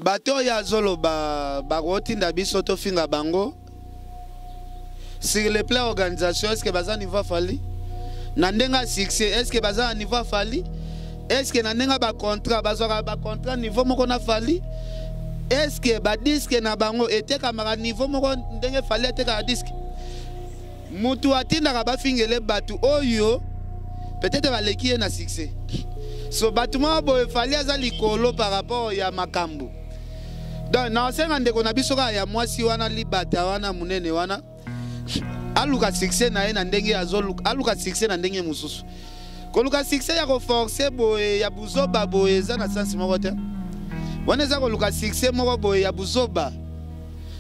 Bato oyo azoloba bakotinda biso tofinga bango sur le plan organisation, est ce que baza niveau Fally? Na ndenge ya succès, est ce que baza na niveau Fally? Est ce que na ndenge ba contrat bazwaka ba contrat niveau moko na Fally? Est ce que ba disque na bango etekamaka niveau moko ndenge Fally atekaka disque? Mutu atindaka bafingele bato oyo peut-être baleki ye na succès. So bato moko boye Fally aza likolo par rapport ya makambo. Donc nasenga ndeko na biso kaka ya mwasi wana libata wana munene wana aluka succès na ye na ndenge azoluka, aluka succès na ndenge mosusu. Koluka succès ya koforcer boye ya buzoba boye eza na sens moko te. Wana eza koluka succès moko boye ya buzoba.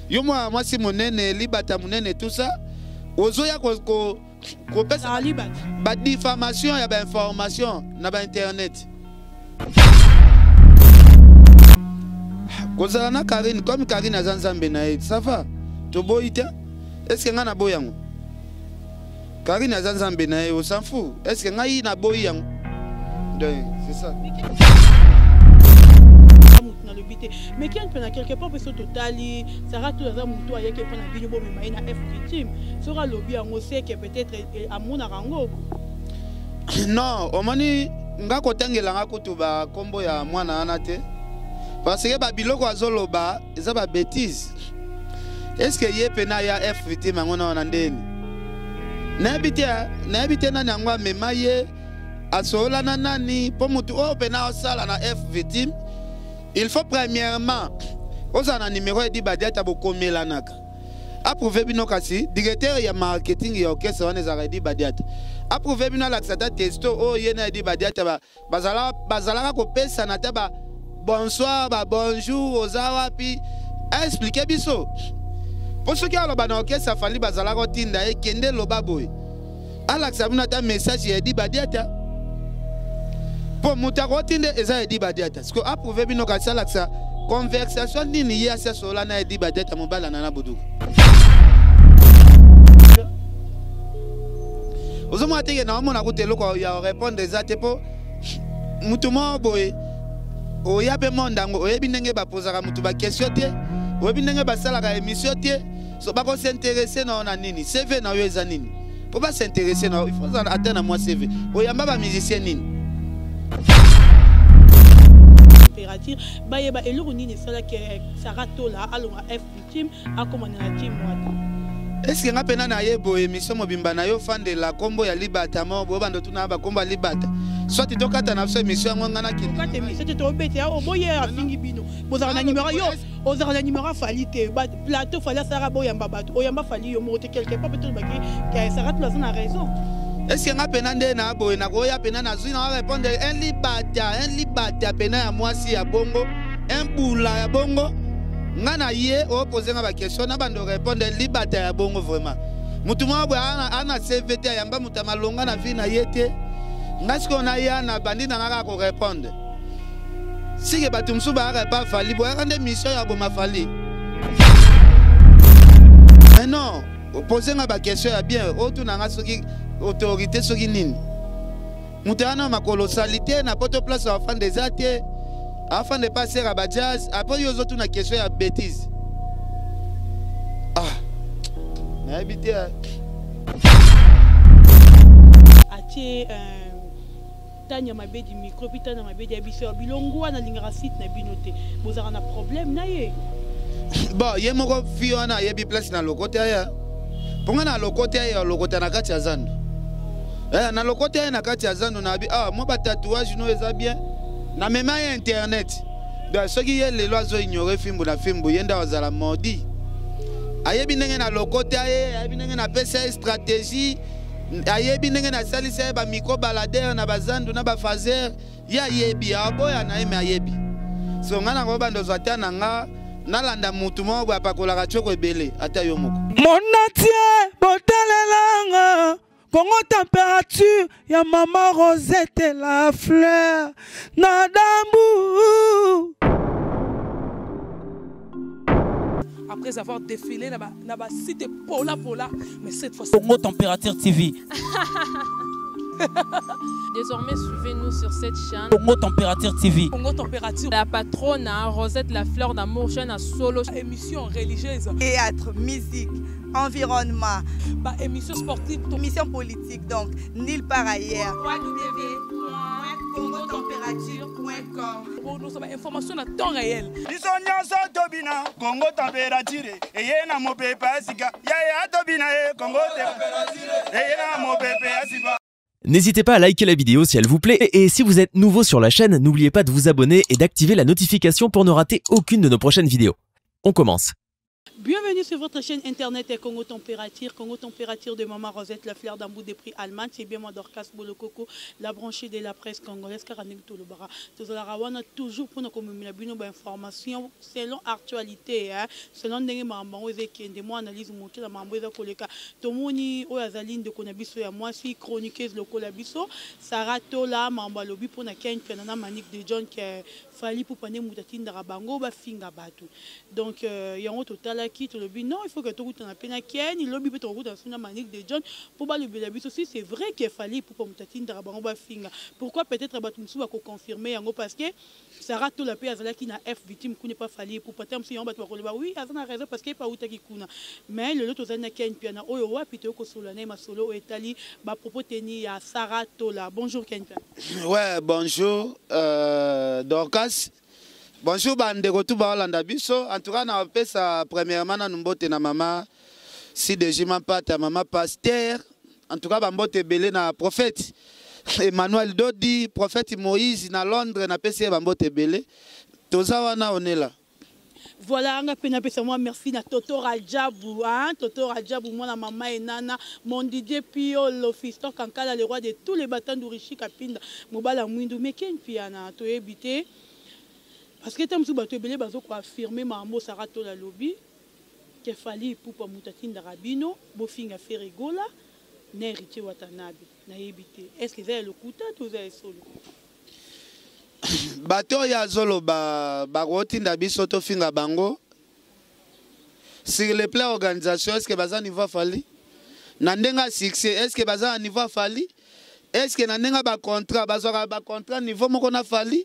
Yo mwana mwasi monene libata monene tout ça ozoya kopesa ba diffamation ya ba information na ba internet. Kozala na Karine comme Karine aza nzambe na ye, ça va, toboyi te. Est-ce que nga naboyi yango? Karine aza nzambe na ye, on s'en fout. Est-ce que ngai naboyi yango? Donc c'est ça. Nalobi te, mais ken mpe na quelque part mpe so totali Sarah to aza motu ayaki epa na bino bomema ye na F victime, soki alobi yango c'est que peut-être amonaka yango. Non, omoni nga kotangela nga kutu ba kombo ya mwana wana te, parce que ba biloko azoloba eza ba bêtises. Est-ce que ye pena ya F victime yango na wana ndeni? Nayebi te, nayebi te nani yango amema ye, asolola na nani, po motu oyo pena osala na F victime, il faut premièrement ozala na numéro ya Edi Badiata bokomelanaka. Approuvé bino kasi directeur ya marketing ya orchestre wana ezalaka Edi Badiata. Approuvé bino alakisa ata testo oyo ye na Edi Badiata bazalaka kopesana ata ba bonsoir, ba bonjour, oza wapi, a expliquer biso. Po soki aloba na orchestre Fally bazalaka kotinda ye kende loba boye. Alakisa bino ata message ya Edi Badiata. Po moto akotinda eza Edi Badiata. Parce que approuvé bino kasi alakisa conversation nini ye asi asola na Edi Badiata mobala na na Boduka. Ozomona te ke na omona kuta eloko ya répondre eza te po mutu moko boye oya pe monde yango oyebi ndenge bapozaka mutu ba question te, oyebi ndenge basalaka émission te, so bako s'intéresser na yo na nini? CV na yo eza nini? Po ba s'intéresser na yo, il faut ozala ata na mwa CV. Oyamba ba musicien nini? Température, bayeba eloko nini esalaki Sarah Tola alonga F victime akoma na team wata. Est-ce que nga pena na ye boye émission mobimba na yo fandela kombo ya libata mo bo bando tuna ba kombo ya libata. Soit tokata na biso émission yango nga na kindi. Tokata émission te tobete ya oboye afingi bino. Bozala na numéro yo, ozala na numéro Fally te. Ba plateau Fally asara boyamba bato. Oyamba Fally yo moko te quelque part peut-être baki que Sarah Tola aza na raison. Est-ce que nga pena nde na boye na koya pena na zui na répondre un libata pena ya mwasi ya bongo, un bula ya bongo. Nga na ye o poser nga ba question na bando répondre libata ya bongo vraiment. Mutu moko boye ana CV te ayamba mutu malonga na vie na ye te. Nga sikoyo na ya na bandi na nga kaka ko répondre. Sike bato mosusu bayaka epa Fally, boyaka nde mission ya boma Fally. Mais non, opose nga ba question ya bien, otuna nga soki autorité soki nini. Moto wana makolo salite na poto place afanda eza te. Afanda epa sera ba jazz, après yo ozotuna question ya bêtise. Ah. Nayebi te. Atie Tania Mabedi micro puis Tania Mabedi ya biso ya bilongo wana lingaka site na bino te. Bozaka na problème na ye. Bon, ye moko fi wana ayebi place na lokota ya. Ponga na lokota ya lokota na kati ya zando. Na lokota ya na kati ya zando na bi ah moi ba tatouage no eza bien. Na mema ya internet. Donc soki ye lelo azo ignorer fimbu na fimbu ye nda azala maudit. Ayebi ndenge na lokota ye, ayebi ndenge na pesa ye stratégie. Ayebi ndenge nasalisa ye ba micro baladeur na bazandu na ba phaser, ye ayebi, aboya na ye me ayebi. So nga na bando zwa ata na nga nalanda mutu moko boye apakolaka tshoko ebele ata yo moko. Monatie botalelanga Congo température ya mama Rosette la fleur na dambu. Après avoir défilé na ba site pola pola, mais cette fois Congo Température TV. Désormais, suivez-nous sur cette chaîne. Congo Température TV. Congo Température. La patronne, hein, Rosette La Fleur d'Amour, chaîne à solo. Émission religieuse. Théâtre, musique, environnement. Bah, émission sportive. Émission politique, donc, nulle part ailleurs. www.congotempérature.com Bon, nous sommes information à temps réel. Biso nyonso tobina Congo Température eye na mopepe ya sika yaya tobina ye Congo eye na mopepe ya sika. N'hésitez pas à liker la vidéo si elle vous plaît et si vous êtes nouveau sur la chaîne, n'oubliez pas de vous abonner et d'activer la notification pour ne rater aucune de nos prochaines vidéos. On commence. Bienvenue sur votre chaîne internet Congo Température, Congo Température de Maman Rosette, la fleur d'Ambou des prix Allemagne, c'est bien moi Dorcas Bolokoko, la branchée de la presse congolaise, Karanik Tolobara. Tozalaka wana toujours pour nous komemela bino ba information selon actualité, hein, selon ndenge makambo eza ekende, mwa analyse moke na makambo eza koleka. Tomoni oyo azali ndeko na biso ya mwasi, chroniqueuse lokola biso, Sarah Tola, makambo alobi mpona Ken Mpiana na Manick de John ke Fally Ipupa nde moto atindaka bango bafinga bato. Donc yango totalaki, tolobi non, il faut que tokutana mpe na Ken, lobi mpe tokokutana so na Manick de John mpo balobela biso si c'est vrai que Fally Ipupa moto atindaka bango bafinga. Pourquoi peut-être bato mosusu bakoconfirme yango parce que Sarah Tola mpe azalaki na F victime kuna epa Fally Ipupa te, mosusu yango bato bakoloba oui aza na raison parce que epa autaki kuna. Mais lelo tozali na Ken Mpiana oyo wapi toyei kosolola na ye masolo oyo etali bapropos teni ya Sarah Tola. Bonjour Ken Mpiana. Ouais, bonjour Dorcas. Bonjour bandeko tu baolanda biso. En tout cas na pesa premièrement na mbote na mama CDG Mampata, mama pasteur. En tout cas ba mbote belé na prophète Emmanuel Dodi, prophète Moïse na Londres na pesa ba mbote belé. Toza wana on est là. Voilà, nga pe na pesa moi merci na Toto Rajabu, hein, Toto Rajabu, moi na mama et nana, mon Didier Pio, le fiston Kankala, le roi de tous les battants d'Urishi Kapinda, mobala mwindu, mais Ken Mpiana, to éviter. Parce que tant que bato ebele bazo ko affirmer mambo Sarah Tola lobi ke Fally Ipupa mutatinda rabino bofinga Ferre Gola na Héritier Watanabe na yebite. Est-ce que ça lokuta to za solo? Bato ya zolo ba barotinda biso to finga bango sur le plan organisation, est-ce que baza niveau Fally? Na ndenga succès, est-ce que baza niveau Fally? Est-ce que na ndenga ba contrat, bazo ba contrat niveau moko na Fally?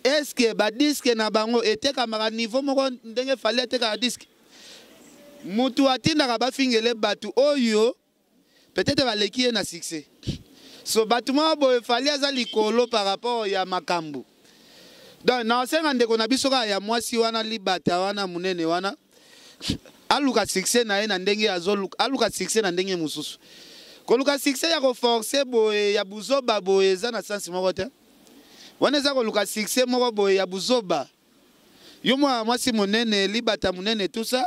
Est-ce que ba disque na bango était kamara niveau moko ndenge Fally était ka disque? Mutu atindaka ba fingele batu oyo peut-être ba leki na succès. So batu moko boye Fally aza likolo par rapport ya makambo. Donc na senga ndeko na biso ka ya mwasi wana libata wana munene wana aluka succès na ye na ndenge azoluka, aluka succès na ndenge mosusu. Koluka succès ya ko forcer boye ya buzoba boye eza na sens moko te. Wana eza koluka succès moko boye ya buzoba. Yo mwa mwasi munene libata munene tout ça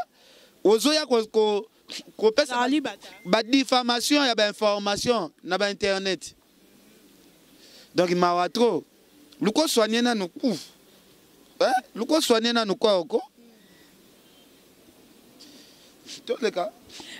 ozoya ko kopesa Ah, libata. ba diffamation ya ba information na ba internet. Donc mawa trop. Luko soigner na nuku. Hein? Luko soigner na nuku oko. Toleka.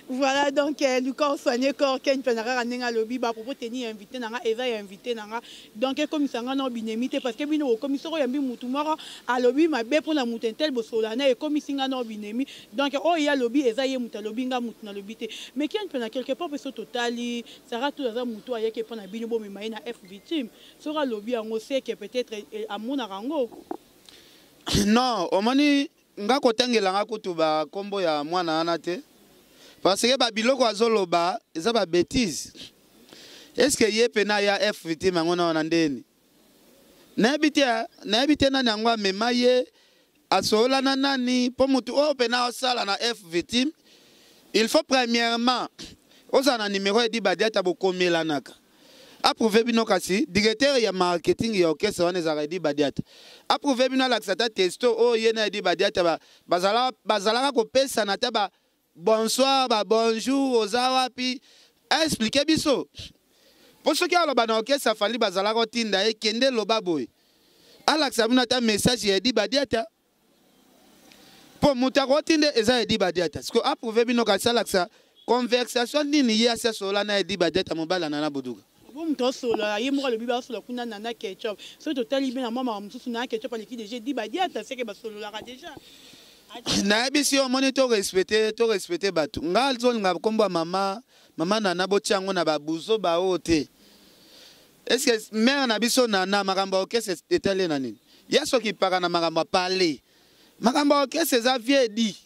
Voilà donc Lucas soigner corps Ken Mpiana nenga lobi ba propos teni invité nanga eza invité nanga donc comme ça nga no binemité parce que bino comme ça yambi mutu moko alobi mabe pona mutu intel bosola na et comme singa no binemi donc oh ya lobi eza ye mutu alobi nga mutu na lobi te mais Ken Mpiana quelque part peso totali Sarah tout aza mutu ayeke pona bino bo mema na F victime sera lobi yango c'est que peut-être amona rango. Non, omoni nga kotangela nga kutu ba kombo ya mwana wana te. Parce que ba biloko azoloba eza ba bêtise. Est-ce que ye pena ya F victime yango na wana ndeni? Nayebi te, nayebi te nani yango amema ye asola na nani po mutu oyo pena osala na F victime. Il faut premièrement ozala na numéro edi badiata bokomelanaka. Approuvé bino kasi directeur ya marketing ya orchestre wana ezalaka edi badiata. Approuvé bino alakisa ta testo oyo ye na edi badiata ba, bazala, bazalaka kopesana ta ba bonsoir ba bonjour oza wapi expliquer biso. Po soki aloba na orchestre Fally bazalaka kotinda ye kende loba boye. Alakisa bino ata message ya edi badiata. Po moto akotinda eza edi badiata. Parce que approuvé bino kasi alakisa conversation nini ye asi asola na edi badiata mobala na na boduka. Bon, moto asola, ye moko alobi basola kuna na na ketchup. Soki totali bien na mwa makambo mosusu na ketchup aleki déjà edi badiata, c'est que basololaka déjà. Nayebi si omoni to respecter, to respecter bato. Nga azolinga kombo ya mama, mama nana botia yango na babuzo ba oyo te. Est ce que mère na biso nana makambo ya orchestre etali ye na nini? Ye soki paka na makambo ya palais. Makambo ya orchestre eza vieux dit.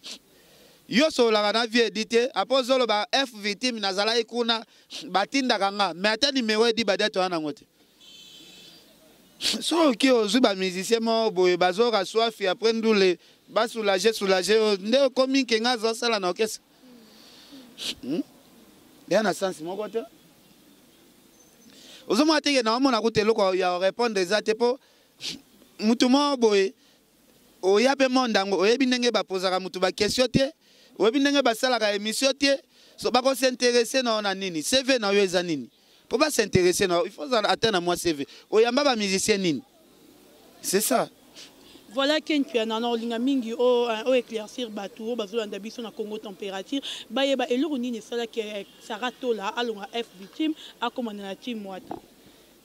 Yo sololaka na vieux dit te, après ozoloba F victime nazalaki kuna batindaka nga, mais ata numero edi badia toya nango te. Soki ozwi ba musicien moko boye bazoka soif après ndule ba soulager soulager nde okomi nke nga azosala na orchestre. Ya na sens moko te. Ozomona te ke naomona kutu eloko ya répondre eza te mpo mutu moko boye oya mpe monde yango oyebi ndenge bapozaka mutu baquestion te, oyebi ndenge basalaka émission te, so bakosinteresse na yo na nini? CV na yo eza nini mpo basinteresse na yo? Il faut ozala ata na mwa CV, oyamba bamusicien nini, c'est ça. Voilà Ken Piana, na olinga mingi o o éclaircir bato oyo bazolanda biso na Congo Température, bayeba eloko nini esalaki Sarah Tola alonga F victime akoma na team Wata.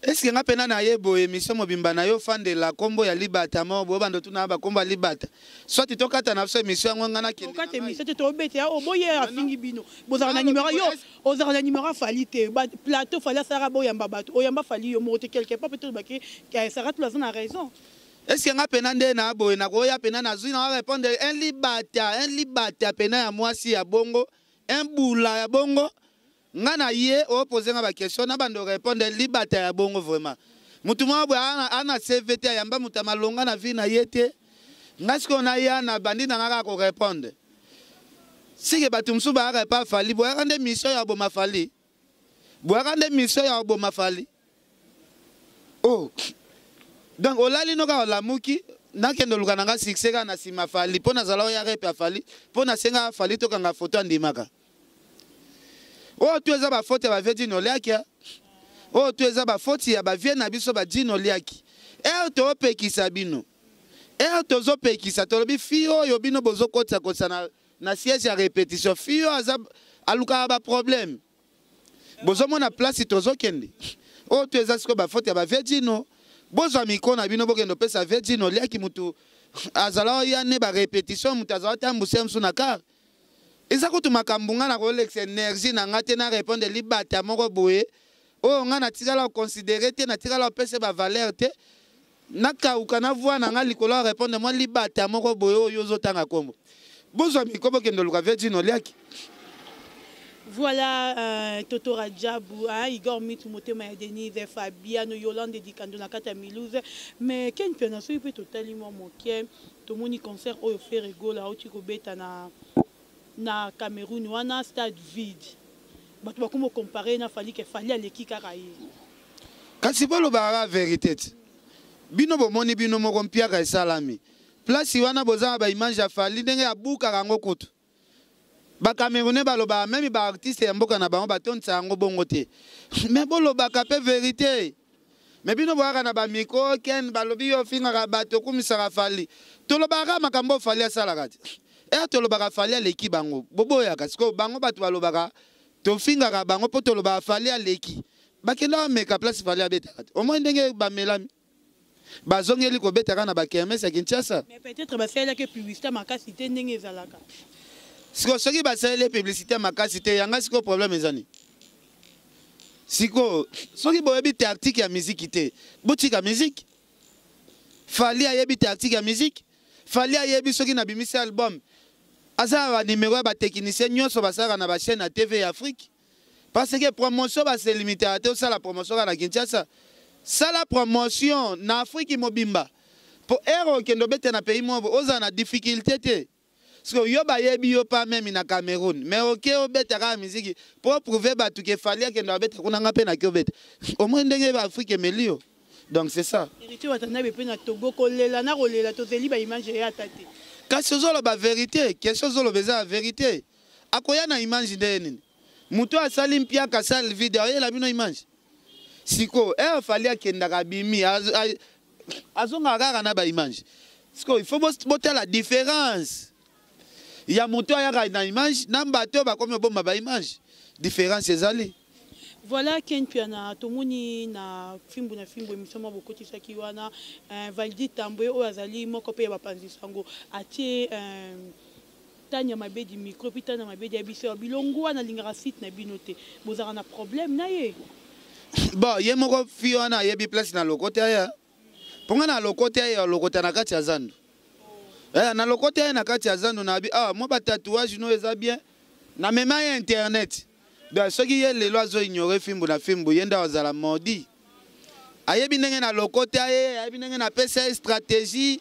Est-ce que nga pena na ye boye émission mobimba na yo fandela kombo ya libata mo boye bando tuna ba kombo ya libata soit tokata na biso émission yango nga na kende okata émission te tobete ya oboye afingi bino bozalaka na numéro yo ozalaka na numéro Fally te ba plateau Fally asara boyamba bato oyamba Fally yo moko te quelque part peut-être bake Sarah Tola aza na raison. Est-ce que nga pena nde na boye na koya pena na zui na répondre un libata, un libata pena ya mwasi ya bongo, un bula ya bongo nga na ye o poser nga ba question na bando répondre libata ya bongo vraiment. Mutu moko boye ana CV te ayamba mutu ya malonga na vie na ye te. Nga sikoyo na ya na bandi na nga kaka ko répondre. Sike bato mosusu bayaka epa Fally, boyaka nde mission ya boma Fally. Boyaka nde mission ya boma Fally. Oh. Donc olali no kaka olamuki nakende oluka na nga succès kaka na nsima Fally mpo nazala oya rep ya Fally mpo nasenga Fally tokanga foto andimaka. Oyo tu eza ba faute ya ba vieux Dino Liaki. Oyo tu eza ba faute ya ba vieux na biso ba Dino Liaki. Heure topekisa bino. Heure tozopekisa tolobi fille oyo bino bozokotisa kotisa na, na siège ya répétition. Fille oyo aza alukaka ba problème. Bozomona place tozokende. Oyo tu eza sikoyo ba faute ya ba vieux Dino. Bozwa micro na bino bokende opesa vieux Dino Liaki mutu azala oya ne ba répétition mutu azala tambusa musu na car. Eza kutu makambo nga nakolekisa énergie na nga te na répondre libata moko boye oyo nga natikala koconsidere te, natikala kopesa ba valeur te, nakauka na voix na nga likolo ya répondre mwa libata moko boye oyo ozotanga kombo. Bozwa micro bokende oluka vieux Dino Liaki. Voilà Toto Radjabu, hein, Igor Mitu Motema ya Denise, Fabiano, Yolande Dikando na kati ya Milouse. Mais Ken Piana soki pe totali mwa moke, tomoni concert oyo Ferre Gola auti kobeta na na Cameroun wana stade vide. Bato bakomi kocompare na Fally ke Fally aleki kaka ye. Kasi bolobaka kaka verité ti. Bino bomoni bino moko mpiaka esalami. Place wana boza na ba image ya Fally ndenge abukaka yango kutu. Ba Camerounais balobaka meme ba artistes ya mboka na bango batondisa yango bongo te. Mais bolobaka pe verité. Mais bino boyaka na ba micro Ken balobi yo ofingaka bato okumisaka Fally. Tolobaka kaka makambo oyo Fally asalaka te. Heure tolobaka Fally aleki bango, boboyaka. Sikoyo bango bato balobaka tofingaka bango po tolobaka Fally aleki. Bakenda bameka place Fally abetaka te. Omoni ndenge bamelami. Bazongeli kobeta kaka na ba kermesse ya Kinshasa. Mais peut-être basalelaki publicité makasi te ndenge ezalaka. Sikoyo soki basaleli publicité makasi te yanga sikoyo problème eza nini? Sikoyo soki boyebi tactique ya musique te, botika musique. Fally ayebi tactique ya musique. Fally ayebi soki nabimisi album aza na ba numéro ya ba technicien nyonso basalaka na ba chaîne ya TV ya Afrique. Parce que promotion ba se limitaka te osala promotion kaka na Kinshasa. Sala promotion na Afrique mobimba. Po heure okende obeta na pays moko ozala na difficulté te. Parce que yo bayebi yo pas même na Cameroun. Mais ok obeta kaka musique po prouver bato ke Fally akende abeta kuna nga pe na ki obeta. Au moins ndenge ba Afrique emeli yo. Donc c'est ça. Héritier Watanabe pe na Togo kolela na kolela tozeli ba image ya ata te. Kasi ozoloba vérité, question ozoloba eza ya vérité. Akoya na image ndenge nini? Moto asali mpiaka salle vide ayela bino image. Siko, eh Fally akendaka abimi, azongaka kaka na ba image. Siko, il faut botala différence. Ya moto ayaka na image na bato bakomi obomba ba image. Différence ezali. Voilà Ken Piana tomoni na fimbu na fimbu émission moko bokotisaki wana Valdi Tambwe oyo azali moko pe ya bapanzi sango atie Tanya Mabedi micro puis Tanya Mabedi ya biso ya bilongo wana alingaka site na bino te bozalaka na problème na ye. Bon, ye moko fille wana ayebi place na lokota ye. Mpo nga na lokota ye, alokota na kati ya zando. Eh, na lokota ye na kati ya zando, na abi ah, mwa batatouage no eza bien. Namema ye internet. Donc soki ye lelo azo ignore fimbu na fimbu, ye nde azala maudit. Ayebi ndenge na lokota ye, ayebi ndenge napesa ye stratégie,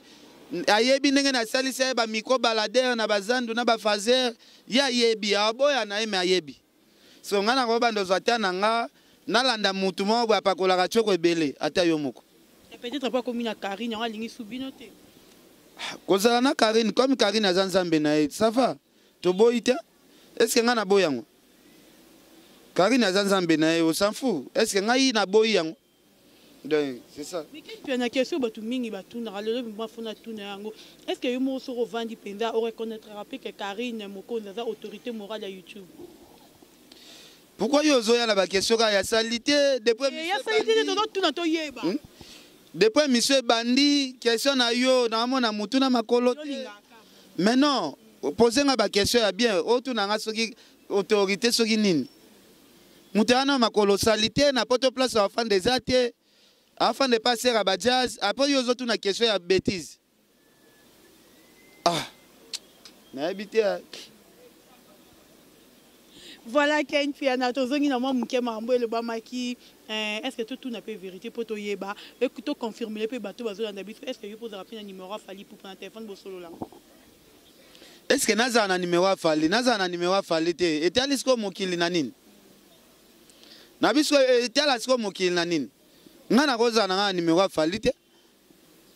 ayebi ndenge nasalisa ye bamicro baladeur na bazandu na bafaser. Ye ayebi, aboya na ye, me ayebi. So ngai nakobanda ozwa ata na nga nalanda mutu moko boye apakolaka tioko ebele, ata yo moko. Peut-être po akomi na Karine, yango alingi su bino te. Kozala na Karine, comme Karine aza nzambe na ye, ça va, toboyi te. Est ce que ngai naboyi yango? Karine aza nzambe na ye, on s'en fout. Est ce que ngai naboyi yango? Donc c'est ça. Mais quel na question bato mingi batunaka lelo, mafuna tuna yango: est ce que yo moko soki ovandi mpenza, oreconnaîtraka mpe ke Karine Mokonzi aza autorité morale ya YouTube? Pourquoi yo ozoya na baquestion kaka ya salité depuis? Ya salité te, tozotuna toyeba. Depuis émission ebandi, question na yo naomona mutu na makolo te. Mais non, pose nga baquestion ya bien. Otuna nga soki autorité, soki nini, moto wana makolo sali te na poto, place afanda eza te, afanda epa sera bajazz. Après yo ozotuna question ya bêtise. Ah, nayebi te. Voilà, Ken Piana, tozongi na mwa moke makambo elobamaki. Est ce que totuna mpe vérité mpo toyeba, toconfirme mpe bato bazolanda biso? Est ce que yo mpo ozala mpe na numéro ya Fally Ipupa na telefone, bosolola? Est ce que nazala na numéro ya Fally? Nazala na numéro ya Fally te. Etali sikoyo mokili na nini na biso? Etala sikoyo mokili na nini? Ngai nakozala na ngai na numéro ya Fally te.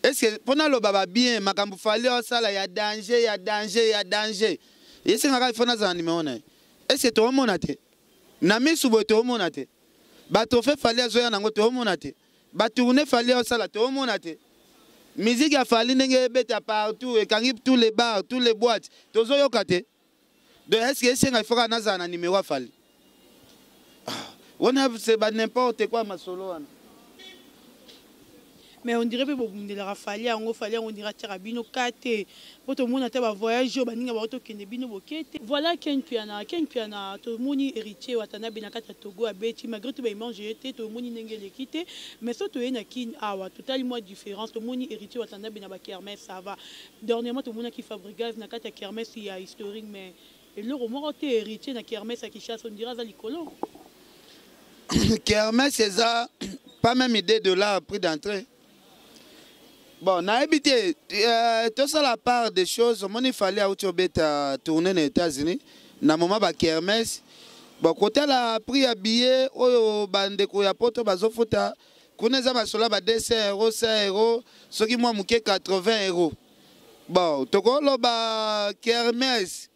Est ce que mpo naloba babien makambo Fally osala ya danger, ya danger, ya danger, esengaka ifo nazala na numéro na ye? Est ce que toomona te na misu boye? Toomona te batrophée Fally azoya nango? Toomona te batournée Fally osala? Toomona te musique ya Fally ndenge ebeta partout, ekangi tous les bars, tous les boîtes, tozoyoka te? Donc est ce que esenga ifo kaka nazala na numéro ya Fally? Ah, wana c'est ba n'importe quoi, masolo wana. Mais on dirait mpe bobundelaka Fally yango. Fally yango, on dirait atiaka bino ka te, mpo tomona te bavoyage oyo baninga bao tokende, bino boke te. Voilà, Ken Piana, Ken Piana, tomoni Héritier Watanabe na kati ya Togo abeti, malgré tout baimage ye te, tomoni ndenge eleki te. Mais so toye na Kine awa, totali mwa différence. Tomoni Héritier Watanabe na bakermesse, ça va. Dernièrement tomonaki Fabregas na kati ya kermesse ya historique, mais eloko moko te. Héritier na kermesse ya Kinshasa, on dirait aza likolo. Kermesse eza pas même 2 $ prix d'entrée. Bon, nayebi te. Tosala part des choses. Omoni, Fally auti obeta tournée na États-Unis na moment bakermesse. Bon, kotala prix ya billet oyo bandeko ya poto bazofuta kuna, eza masolo ya ba 200 euro, 100 euro, soki mwa moke 80 euro. Bon, tokoloba kermesse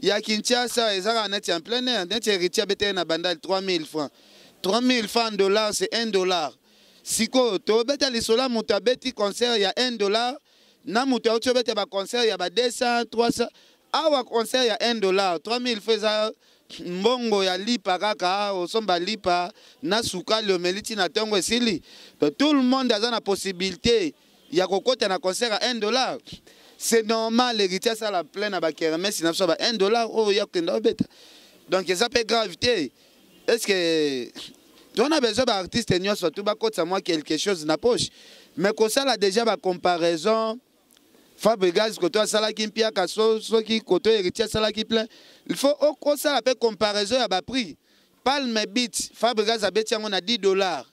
ya Kinshasa eza kaka neti en plein air, neti Héritier abetaki na Bandal 3000 francs. 3000 francs en dollar, c'est 1 dollar. Sikoyo tobeta lisolo ya moto abeti concert ya 1 dollar na moto auti obeta baconcert ya ba 200, 300 awa. Concert ya 1 dollar, 3000 francs eza mbongo ya lipa kaka. Osomba lipa na sukali, omeli ntina ntongo, esili. Donc tout le monde aza na possibilité ya kokota na concert ya 1 dollar. C'est normal Héritier asala plein na bakermesse na biso ba 1 dollar oyo ya kokenda obeta. Donc eza mpe grave te. Est ce que tona besoin baartiste nyonso tu bakotisa mwa quelque chose na poche? Mais kosala déjà bacomparaison, Fabregas koto asalaki mpiaka, soki koto Héritier asalaki plein, il faut okosala mpe comparaison ya baprix. Palme Beach, Fabregas abeti yango na 10 dollars,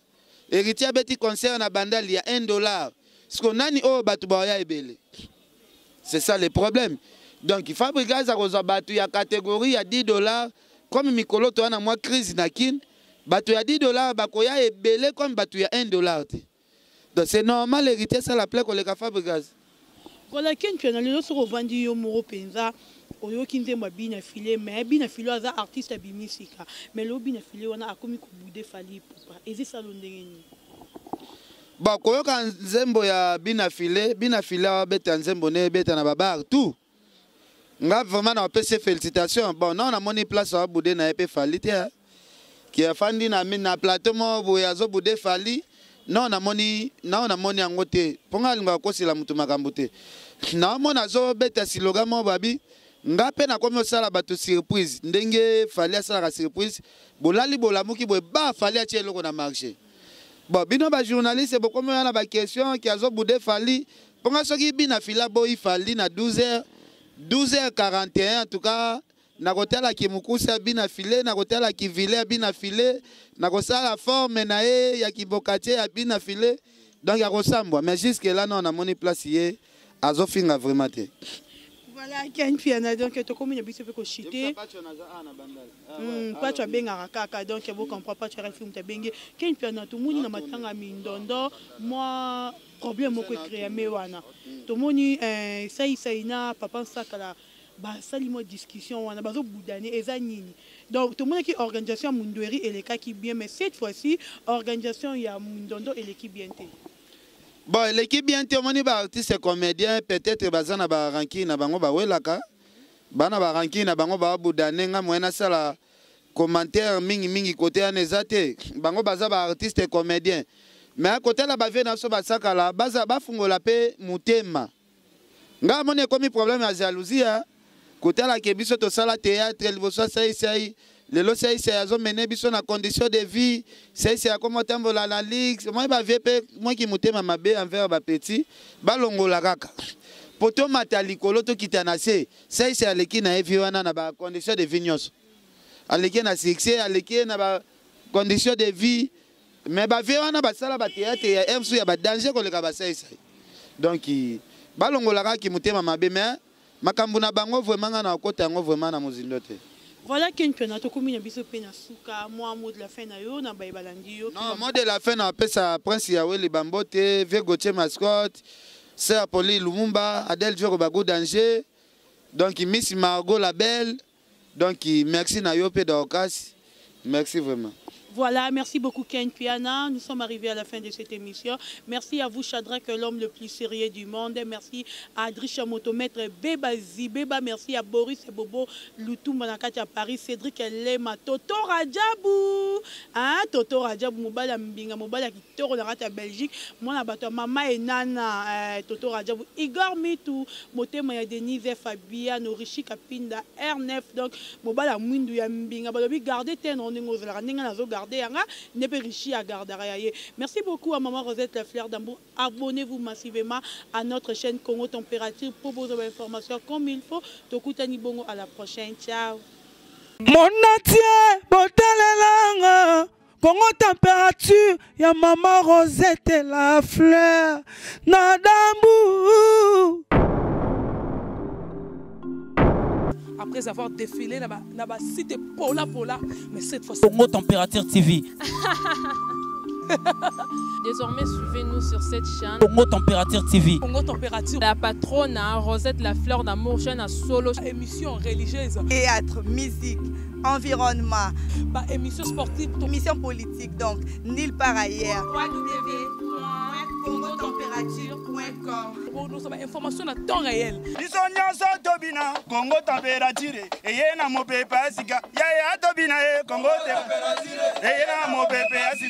Héritier abeti concert na Bandali ya 1 dollar. Siko nani oyo bato baoya ebele? C'est ça le problème. Donc Fabregas akozwa bato ya catégorie ya 10 dollars. Comme mikolo toya na mwa crise na Kine, bato ya 10 dollars bakoya ebele comme bato ya 1 dollar te. Donc c'est normal Héritier asala plein koleka Fabregas. Voilà, Ken Piana, lelo soki ovandi yo moko mpenza, oyoki nzembo ya Bina File. Mais Bina File aza artiste abimi sika, mais lelo Bina File wana akomi kobouder Fally Ipupa, eza esalo ndenge nini? Bon, koyoka nzembo ya Bina File, Bina File abeta nzembo ne ebeta na babar tout. Nga vraiment na bapesi félicitation. Bon, non, namoni place abouder na ye mpe Fally te, ki afandi na plateau moko boye azobouder Fally. Non, namoni, non, namoni yango te, mpo nga alingaka kosela moto makambo te. Naomona azobeta slogan moko babi. Nga mpe nakomi osala bato surprise ndenge Fally asalaka surprise. Bolali bolamuki boye, ba Fally atie eloko na marché. Bon, bino bajournaliste bokomi oya na baquestion ki azobude Fally. Mponga soki bina fila boyi Fally na 12h, 12h41, en tout cas nakotala kimukusi ya bina file, nakotala kivile ya bina file, nakosala forme na ye ya kibokatie ya bina file. Donc akosambwa, mais jusque là non, namoni place ye azofinga vraiment te. Voilà, Ken Mpiana, donc tokomi na biso mpe kochite. Pacho abengaka kaka, donc bocomprend Pacho RFI moto abenge Ken Mpiana. Tomoni na matanga mindondo mwa problème moko ecréame wana. Tomoni Saisai na papa Nsakala basali mwa discussion wana, bazobudane, eza nini? Donc tomonaki organisation ya Mundweri elekaki bien, mais cette fois-ci organisation ya mindondo eleki bien te. Bon, eleki bien te. Omoni, baartiste comédien peut-être baza na barancune na bango, bawelaka bana barancune na bango, babudane. Nga moye nasala commentaire mingimingi kote wana eza te. Bango baza baartiste comédien, mais kotala bavieux na biso basakala baza bafungola mpe motema. Nga amoni ekomi problème ya jalousie ya kotalaka biso tosala théâtre liboso ya Saisai. Lelo Saisai azomene biso na condition de vie, Saisai akoma otambola na luxe. Moi bavieux mpe mwaki motema mabe envers bapetit, balongola kaka po tomata likolo, tokita na se. Saisai aleki na ye vie wana na bacondition de vie nyonso, aleki na succès, aleki na bacondition de vie. Mais bavieux wana basala bathéâtre ya msu ya badanger koleka basaisai. Donc balongolaka kaki motema mabe, mais makambo na bango vraiment nga na okota yango vraiment na mozindo te. Voilà, Ken Mpiana, tokomi na biso mpe na suka. Mwa mot de la fin na yo na baye balandi yo. Non, mot de la fin na apesa Prince Yaweli Bambote, vieux Gauthier Mascotte, sœur Poli Lumumba, Adèle Djoko Bagou Danger, donc Miss Margot la Belle. Donc merci na yo mpe Dorcas, merci vraiment. Voilà, merci beaucoup Ken Mpiana. Nous sommes arrivés à la fin de cette émission. Merci à vous Shadrach, l'homme le plus sérieux du monde. Merci à Adrisha Motomètre, Beba Zibeba. Merci à Boris et Bobo Lutumba na kati à Paris. Cédric Lema, Toto Rajabu. Hein, Toto Rajabu, Mobala Mbinga, Mobala Kitoro na Belgique. Moi, na bato Mama et Nana, Toto Rajabu. Igor Mitu, Motema ya Denise Fabiano, Rishi Kapinda, R9. Donc, Mobala Mwindu ya Mbinga. Balobi, garder ten, on est nazo garder yanga ne pe richi à garder ya ye. Merci beaucoup à maman Rosette la Fleur d'Amour. Abonnez-vous massivement à notre chaîne Congo Température pour vos informations comme il faut. Tokutani bongo à la prochaine. Ciao. Monatie botalelanga Congo Température ya mama Rosette la Fleur na dambu. Après avoir défilé là-bas, cité Pola Pola, mais cette fois-ci. Congo Température TV. Désormais, suivez-nous sur cette chaîne. Congo Température TV. Congo Température. La patronne, hein, Rosette la Fleur d'Amour, chaîne à solo. Émission religieuse. Théâtre, musique, environnement. Bah, émission sportive. Émission politique, donc, nulle part ailleurs. www.congotempérature.com. Pour nous, information à temps réel. Biso nyonso tobina Kongo Température eye na mopepe ya sika. Yaya tobina ye Kongo eye na mopepe ya sika.